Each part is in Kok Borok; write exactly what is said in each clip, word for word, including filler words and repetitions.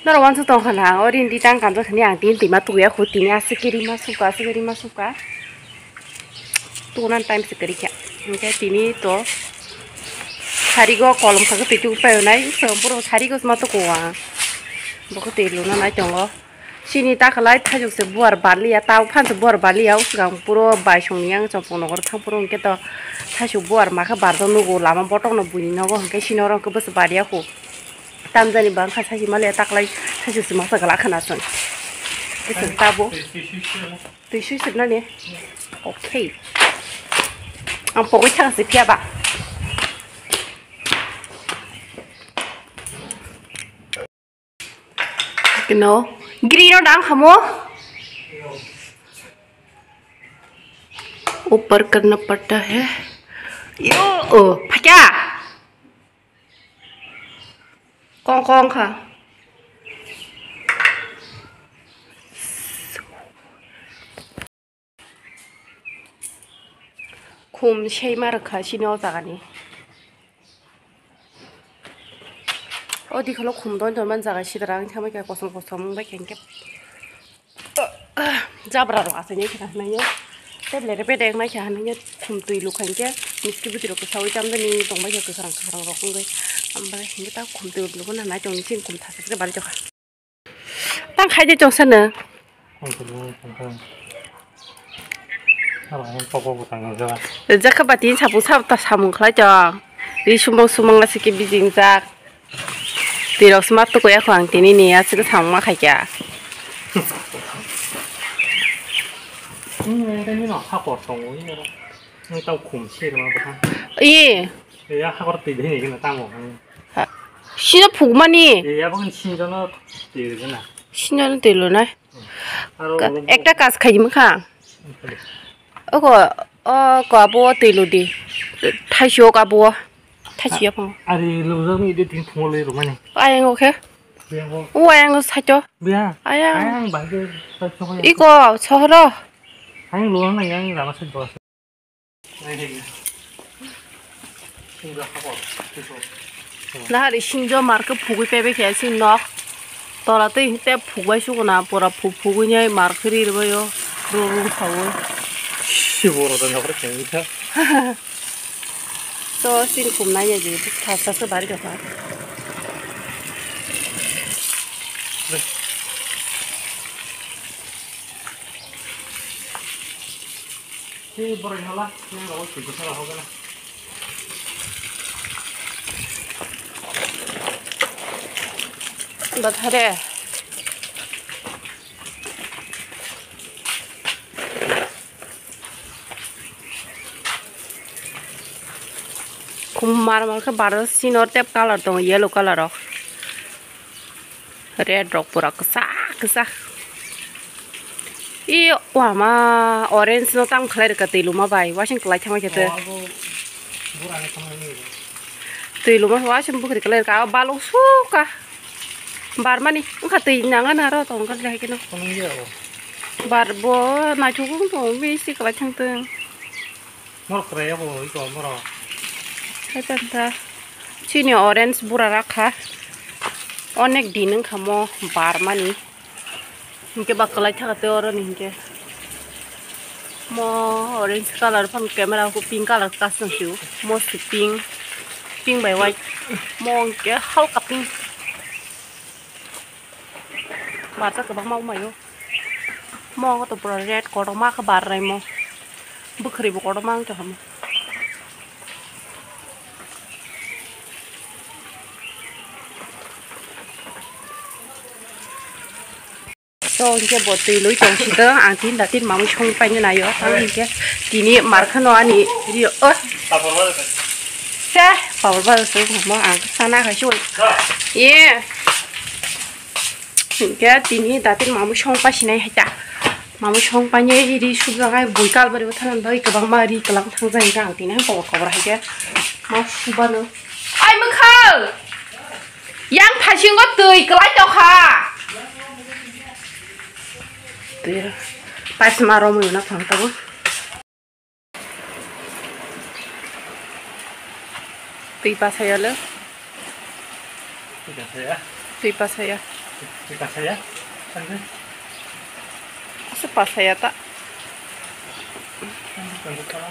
Norok wansuk tong khna, o rini tang kanjak hwnwi ang tini twima tukuya khu, tini aswk khe rima sukha, aswk khe rima sukha. Tukuna time se kwrwi kha. Hwnkhe tini to sarigo kolom kha khe twi tuku pai hwnai, swkang puro sarigo ma tuku ang. Bo khe twi luna nai tongo. Chini ta khlai thaichuk se buar baliya, ta phan se buar baliya, o swkang puro bai songni yang chopung nogor thang puro hwnkhe to thaichuk buar ma khe barjak nugo lama botok no buini nogo hwnkhe sini oro hwnkhe bwswk bariya khu. Tamjani bangkha sachi maliya taklai sachi se masa gala khana chwng. Iswk tabo. Twi sui sibnani. Okay. Ang pogwi thang se phiya ba. Kino. Giri no dang hamo. Upar karna padta hai. Yo, oh, phakya. Kong kong kha. Khum seima rwkha chini o jagani. O dikholo khum don don man jaga sidra wng tongma khe kosom kosom wng bai khe hwnkhe. Jabra rok asai nai khe hwnwi o. Tei belai rw bedek nai khe hwnwi o khum twi lukha hinkhe miski bwtwi rok kwsaui tamjani tongbai khe kwkhwrang kwkhwrang rok wngwi. Ambai hinkhe ta khum twi lukha na nai tongni chini khum thasa se bari tongkha. Tang khai de tong sano. Jakha bati sapung sap ta samung khlai tong. Ri sumang sumang asike bijing jak. Tirok sma tukuya khwang tini ni aswk samung ma khaikya. Nini no hakor tongo, nini no. Nini tau khum se rwma bwkha. Ee. Ee, ya hakor twi dei ni gana tamo. Ha. Sino phukmani. Ee, ya bwkha sinjo no twi gana. Sino no twi lo nai. Aro ekta kas khai mkha. Oko, oko abo twi lo di. Thaisi ok abo. Thaisi ya phang. Ari lo jang ni de tin phung le ro mani. Ayang okhe. Biya bo. O ayang saito. Biya. Ayang. Ayang bahai de. Iko sohoro. Ayang lo na yang lama sa do. Nahari sinjo marke phugui pebe khe si nok tola tei hinte phugbai sukuna pura phug phugui nyai marke ri rwbaio ro ro saui. Si boro da nokre khe wngkha. To sin kum nai ya ji thasa se bari kha. Tei borok hala, yang rok twi bwsa rok hokna. Bathare. Khum mar mar khe baro sino tep colour tongo, yellow colour o. Red rok pura kwchak kwchak. I wama orange no tamo khlai rwkha twi luma bai, wasing kwlai thangma khe twi. Twi luma wasing bukhri kwlai rwkha, balok suka. Barmani wngkha twi nangani aro tongkha hai kheno. Bar bo naithok wng tongo, bisi kwlai thang tong. Morok kwrai abo iko morok. Hai tanta. Chini orange bura rakha. Onek din wngkha mo barmani. Hinkhe ba kwlai thaka tei oro ni hinkhe. Mo orange colour phano camera o pink colour kasam sio. Mo si pink. Pink bai white. Mo hinkhe halka pink. Barsa kwbangma wngmai o. Mo wngkha to pura red kotorma khe barrai mo. Bwkhwrwi bo kotorma wngtongkha mo. So, hinkhe bo twi lwi tong sitwng, ang tin da tin mamwi song paina naio. Ang hinkhe tini markhano ani rio. O. Se, papor bar se mo ang sana khai sui. Ye. Hinkhe tini datin mamwi song pasinai hai ta. Mamwi song painai ri subjak hai bui kalbari bo thanan bai kwbangma ri kwlang thangjak hinkhe ang tini hai kobor kobor hai khe ma subano. Ai mwkhang! Yang thasingo twi kwlai tokha. Twi paisma romwi na phang tongo. Twi pasaya le. Twi pasaya. Twi pasaya. Aswk pasaya ta.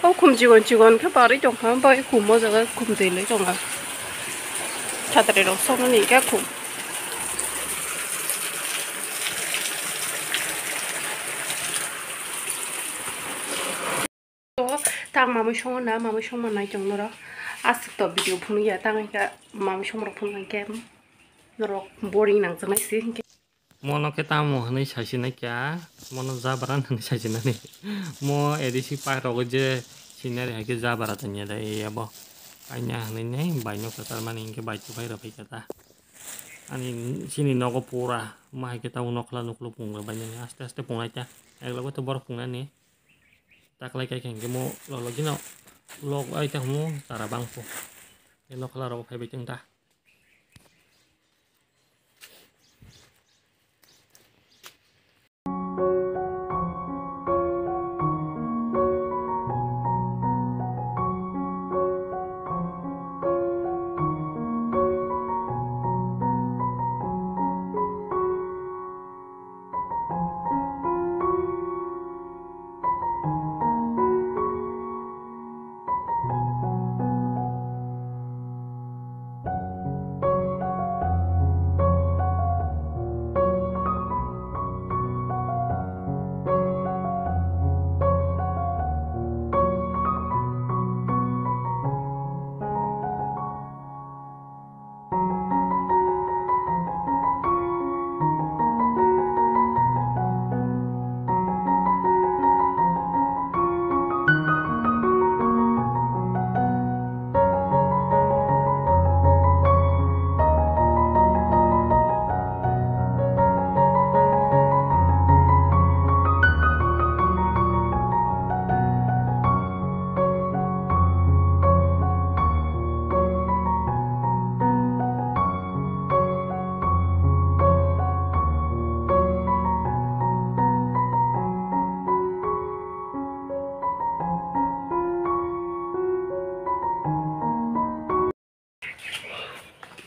O khum chikon chikon khe barwi tongkha, bai khum o jaga khum twi lai tongo. Satri rok soknani khe khum. To tang mamui songo na, mamui songma nai chong norok. Aswk to video phunukya, tang khe mamui songrok phunukha khe norok boring nangjaknai se hinkhe. Mono khe tamo hwnwi saisinai kya, mono jabra hwnwi saisinani. Mo A D C park rogo je sinari hai khe jabra tanya da abo. Kanya hwnwi nai bai no kwchar mani hinkhe bai tu phai rw phai kha ta. Ani chini nogo pura ma hai khe tamo nokla nuklo pungra bai nani aste aste pungnai ta. Eglogo to borok pungnani. Taklai kai khe hinkhe mo lolo gino log ai ta mo tara bangpho. Nokla rogo phai bai tong ta.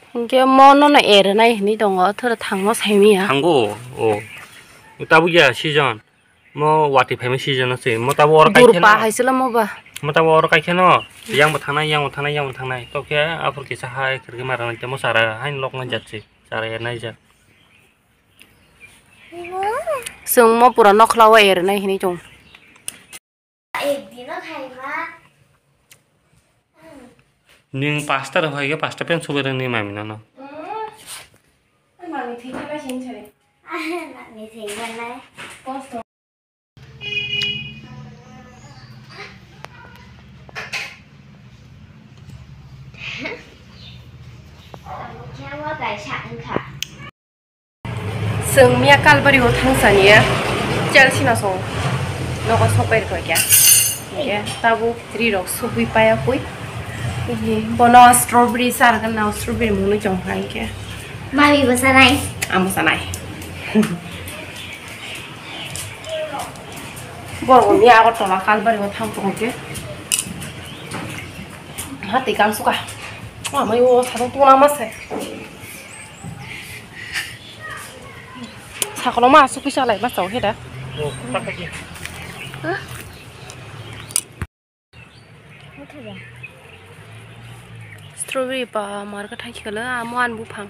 Hinkhe mo nono erinai hinwi tongo, thoro thangno saimanya. Thango, o. Tabuk ya season. Mo watwi phaima season se. Mo tabuk oro kaikhe no. Durpa hai silo mo ba. Mo tabuk oro kaikhe no. Yang bo thangnai, yang bo thangnai, yang bo thangnai. Tokhe aphur kisa hai khirki mara nai mo sara hai lok nai jat se. Sara ernai jat. Chwng mo pura nokhlao ernai hinwi tong. Ning pasta rok hai khe pasta pen subai rwngni mami nono. Mami thwi khe nai sini sari. Mami thwi khe nai. Kosto. Ang khe wa kaisa wngkha. Chwng miya Kalbari o thang saniya Chelsea no song nogo sok bai rwkha kya. Hinkhe tabuk ri rok subui paya pui. Bono strawberry sar gana strawberry mungwi chong kha hinkhe. Mami bo sanai. Amo sanai. Borok miya Agartala Kalbari o thang tong khe. Hati kang suka. Amai o sado tuna mase. Sakolo ma asuk kisa lai ma chao heda. Strawberry ba mar ka thang kilo amo an buphang.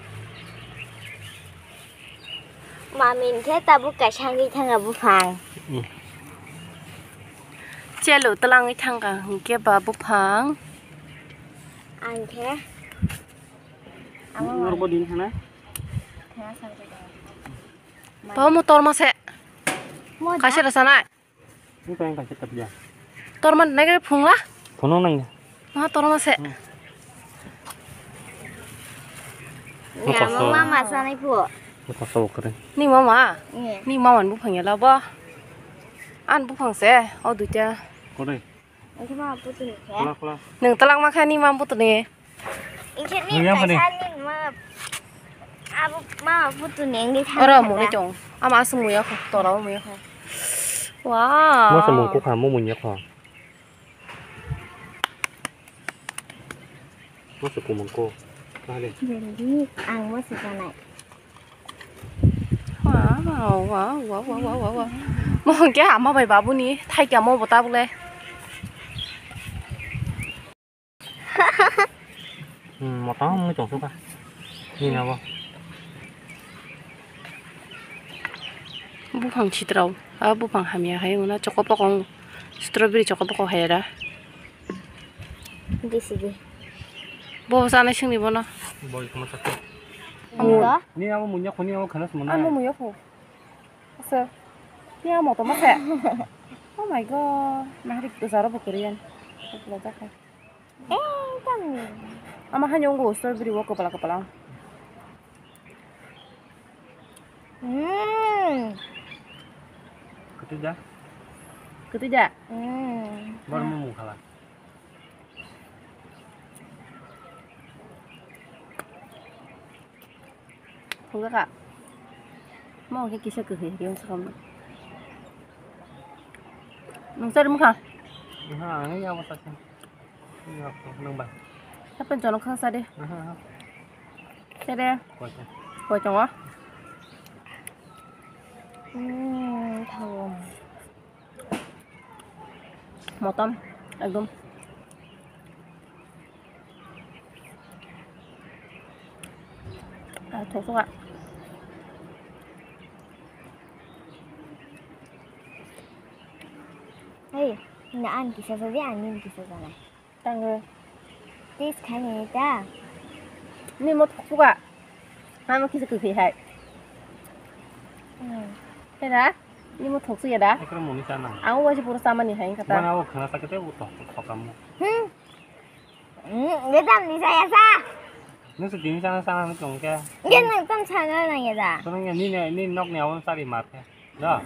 Mamin khe tabuk kaisa wngwi thanga buphang. Chelo twlangwi thangkha hinkhe ba buphang. Ang khe. Norbo din thana. Ba mo torma se. Kaisa rasa nai. Ni kaya kaisa tapya. Torma nai phungla? Phunung nang. Ma torma se. Ni mama sanai phu. Ni mama? Ni mama ni buphang ya labo. An buphang se, o duita. Kore. Nung talangma kha ni mam putuni. Oro muni chong. Ama asung muya kho, tora muya kho. Wow. Masa mungko kha, mo munya kho. Masa kumungko. Ang masa kanai. Oh, wow, wow, wow, wow, wow, wow. Mo hwnkhe ama bai babuni thaikya mo bo tabuk le. Hmm, motang wngwi tongkha. Nini abo. Buphang chitrao, a buphang hamya hai wngna chokopok wng, strawberry chokopok hai ra. Bisi di. Bo sanai singni bono. Boi kama sakhe. Ano da? Ni abo munya khoni abo khana sumana. Ano muya kho. Asa. Ni amo to masa. Oh my god. Mahrik to zaro bo korean. Ko pula jakai. Eh, tam. Ama hani ongo strawberry wo kopala kopala. Hmm. Ketu da? Ketu da? Hmm. Baru mau mukhala. Thungjaka. Mo khe kisa kwkhwi riyo sakam. Nung sari mukha? Aha, ang ya masa. Nang ba. Kapan jono khang sari? Aha. Sere. Koi tongo. Hmm, thawo. Motom ekdom. Ah, thok thok ah. Hei, na an kisa sabi, ani kisa sana. Tango. Tis khani ta. Ni mo thok thok ah. Ano kisa kwkhwi hai. Hmm. Hera, ni mo thok suya da? Ekra moni chana. Ang waji pura samani hai kata. Mana o khana sakete o thok thok kamu. Hmm. Hmm, ye tam ni saya sa. Nung se dini chana chana ni tong ke. Ye nang tam chana na ye da. Kono ye ni ne, ni nok ni awon sari mar ke. Da.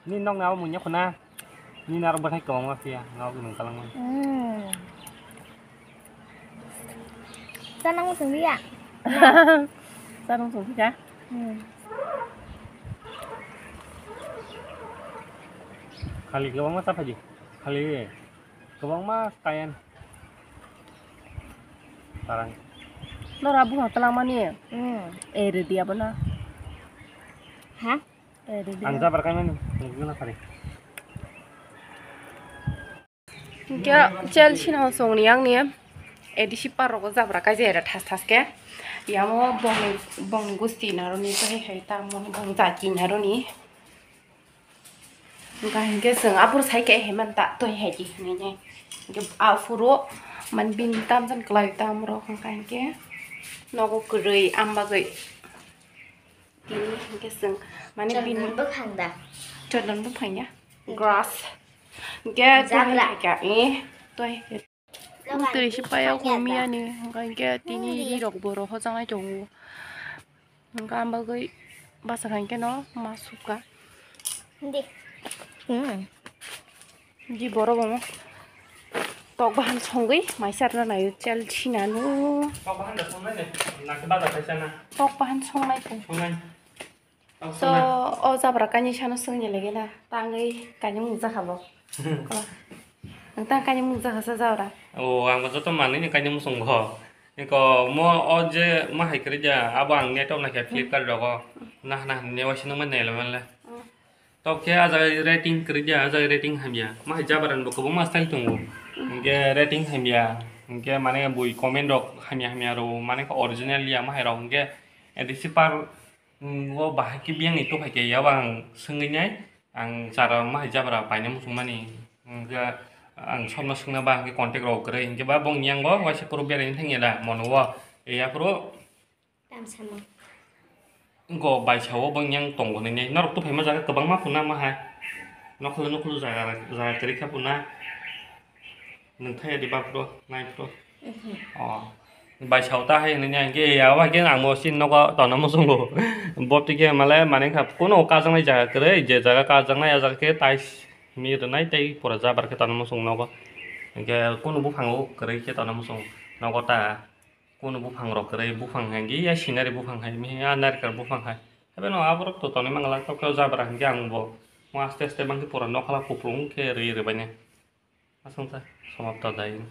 Ni nok ni awon munya khuna. Ni nar bathai kong ma phiya, nok ni kalang ma. Hmm. Chana mo sung ya. Chana mo sung ya. Hmm. Khali kwbangma ta phaidi. Khali kwbangma kayan. Tarang. Nora buha talangmani. Hmm. Eh, ready abono. Ha? Eh, ready. Ang jabar kaimani. Nungna sari. Hingke chelsea no songni ang ni A D C park rogo jabra kaijai era thas thas ke. Yamo bongni, bongni gusti naroni tei hai tamo bong jati naroni. Hingka hingke chwng aphuru sai khe heman ta toi hai di hinui nai. Hingke aphuru man bini tamjani kwlai tam rok hingka hingke nogo kwrwi am bagwi. Tini hingke chwng mane bini chondon buphang da. Chondon buphang ya. Grass. Hingke toi jabra. Hai kha, eh, toi. Bwtwi si paya kho miya ni, hingka hingke tini ri rok bo ro hojangnai tongo. Hingka am bagwi basa kha hingke no ma sukha. Di. Hmm. Di borok omo tok bahan songwi mai charna naio chelsea nanu. Tok bahan da songnai ne, nakhe bada kaisa na. Tok bahan songnai kho. Songnai. So, o jabra kainwi sano swngya lagi na, tangwi kainwi mungjakha bo. Ang tang kainwi mungjakha sa jabra. O, ang bo joto manwi ni kainwi musung bo. Eko mo o je ma hai kwrwi ja, abo ang net naikha Flipkart rogo. Nah, nah, ne waisi nang ma nai le manle. Mm. Tok khe a jaga rating kwrwi ja, a jaga rating hamya. Ma hai jabra ni bo kwbangma style tongo. Mm. Hingke rating hamya. Hingke mane bui comment rok hamya hamya rwo. Mane khe original ya ma hai rok. Hingke A D C park Hmm, o bahai khe biyang ni tubphai khe yabo ang swngwi nai, ang chara ma hai jabra paina muchungmani, hwnkhe ang sobno swngna ba hwnkhe contact rok kwrwi, hwnkhe ba bongni yango waisa kuru beraini thangya da mono o, yaphuru. Tamsamo. Go baisa o bongni yang tongo nini, norok tubphaima jaga kwbangma phunna ma hai, nokholo nokholo jaga, jaga kwrwi kha phunna. Nwng thaya di baphuru, naiphuru. Mhm. O. Bai sao ta hai hwnwi hwnkhe, ya, abo hai khe ang bo chini nogo tongna muchungo. Bo twi khe male manwi kha, kunu kajaknai jaga kwrwi, je jaga kajaknai, a jaga khe tiles hinwi rwnai tei pura jabar khe tongna muchungo nogo. Hwnkhe kunu buphang o kwrwi khe tongna muchungo nogo ta. Kunu buphang rok kwrwi, buphang hai hwnkhe ya scenery buphang hai, miya narikal buphang hai. Haibeno aborok to tonwi mangala, tokhe o jabra hwnkhe ang bo. Mo aste aste bangkhe pura nokhala kuplung khe rwi rwbaini. Aswngsa somapta dai.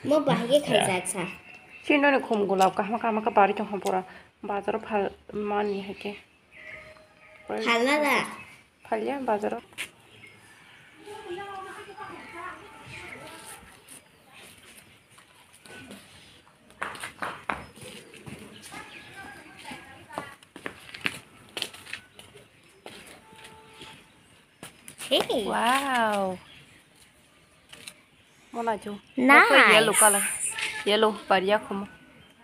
Mo bahai khe khaijak sa. Chini noni khum gulab kahma kahma khe bari tongkha pura. Bazaro phal mani hai khe. Phalna da. Phalya bazaro. Hey. Wow. Mona jo. Nice. Yellow color. Yellow, paria khomo.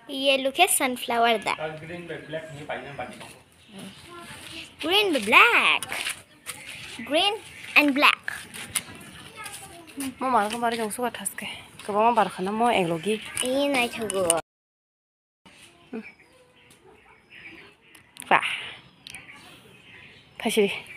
Yellow khe sunflower da. Green ba black. Green and black. Mo mar ko mar jong suka thaske. Ko ma bar khana mo eglogi. Ee, naithogo. Wah. Thaisiri.